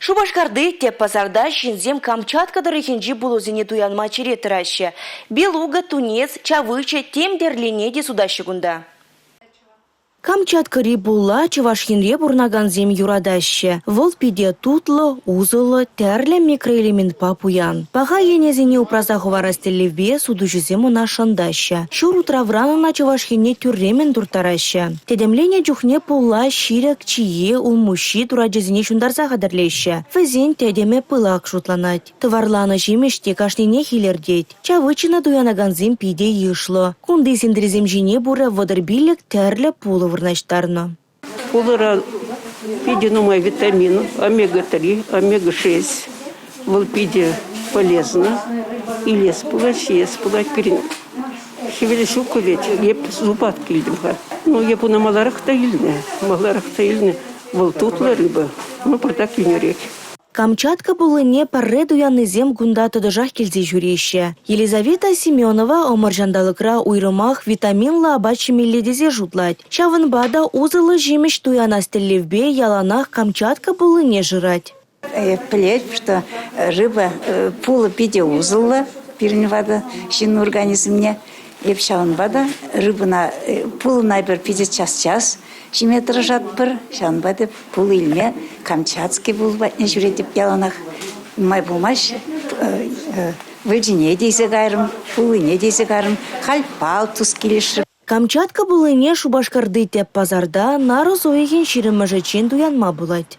Шупашкарти тӗп пасарта ҫынсем Камчатка тӑрӑхӗнчи пулӑсене туянма черет тӑраҫҫӗ. Белуга, тунец, чавыча тем тӗрлине те сутаҫҫӗ кунта. Камчаткӑри пулла Чӑваш Енре пурӑнакансем юратаҫҫӗ. Вӑл питӗ тутлӑ, усӑллӑ, тӗрлӗ микроэлементпа пуян. Паха енӗсене упраса хӑварас тӗллевпе сутуҫӑсем ӑна шӑнтаҫҫӗ. Ҫур утравран ӑна Чӑваш Ене тӳрремӗн турттараҫҫӗ. Тӗтӗмленӗ чухне пулла ҫирӗк, чие, улмуҫҫи турачӗсене ҫунтарса хатӗрлеҫҫӗ. Вӗсен тӗтӗмӗ пылак шутланать. Тӑварланӑ ҫимӗҫ те кашнинех илӗртет. Чавычина туянакансем питӗ йышлӑ. Кунти сентресем ҫине пурӗ 35 тӗрлӗ пулӑ вырнаҫтарнӑ. Пулӑра питӗ нумай витамин, омега-3, омега-6. Вӑл питӗ полезно. Илес пулать, ҫиес пулать. Пирӗн хӗвел ҫук вӗт. Эп зубат килтӗм-ха. Ну, эп ӑна маларах та илнӗ. Маларах та илнӗ. Вӑл тутлӑ рыба. Ну, пӑртак йӳнӗрех. Камчатка пуллине пӗрре туяннисем кунта тӑтӑшах килсе ҫӳреҫҫӗ. Елизавета Семенова ӑмӑр ҫанталӑкра уйрӑмах витаминлӑ апат ҫимелле тесе шутлать. Ҫавӑнпа та усӑллӑ ҫимӗҫ туянас тӗллевпе яланах Камчатка пуллине шырать. Пӗлетӗп, что рыба, пулӑ питӗ усӑллӑ пирӗн ватӑ ҫын организмне. Эп ҫавӑнпа та рыбӑна, пулӑна эпир питӗ час-час ҫиме тӑрӑшатпӑр. Ҫавӑнпа та пулӑ илме Камчатский пулӑ патне ҫӳретӗп яланах. Нумай пулмасть вӗлчине те илсе кайрӑм, пуллине те илсе кайрӑм. Халь палтус килӗшрӗ. Камчатка пуллине Шупашкарти тӗп пасарта нарӑс уйӑхӗн 20-мӗшӗччен туянма пулать.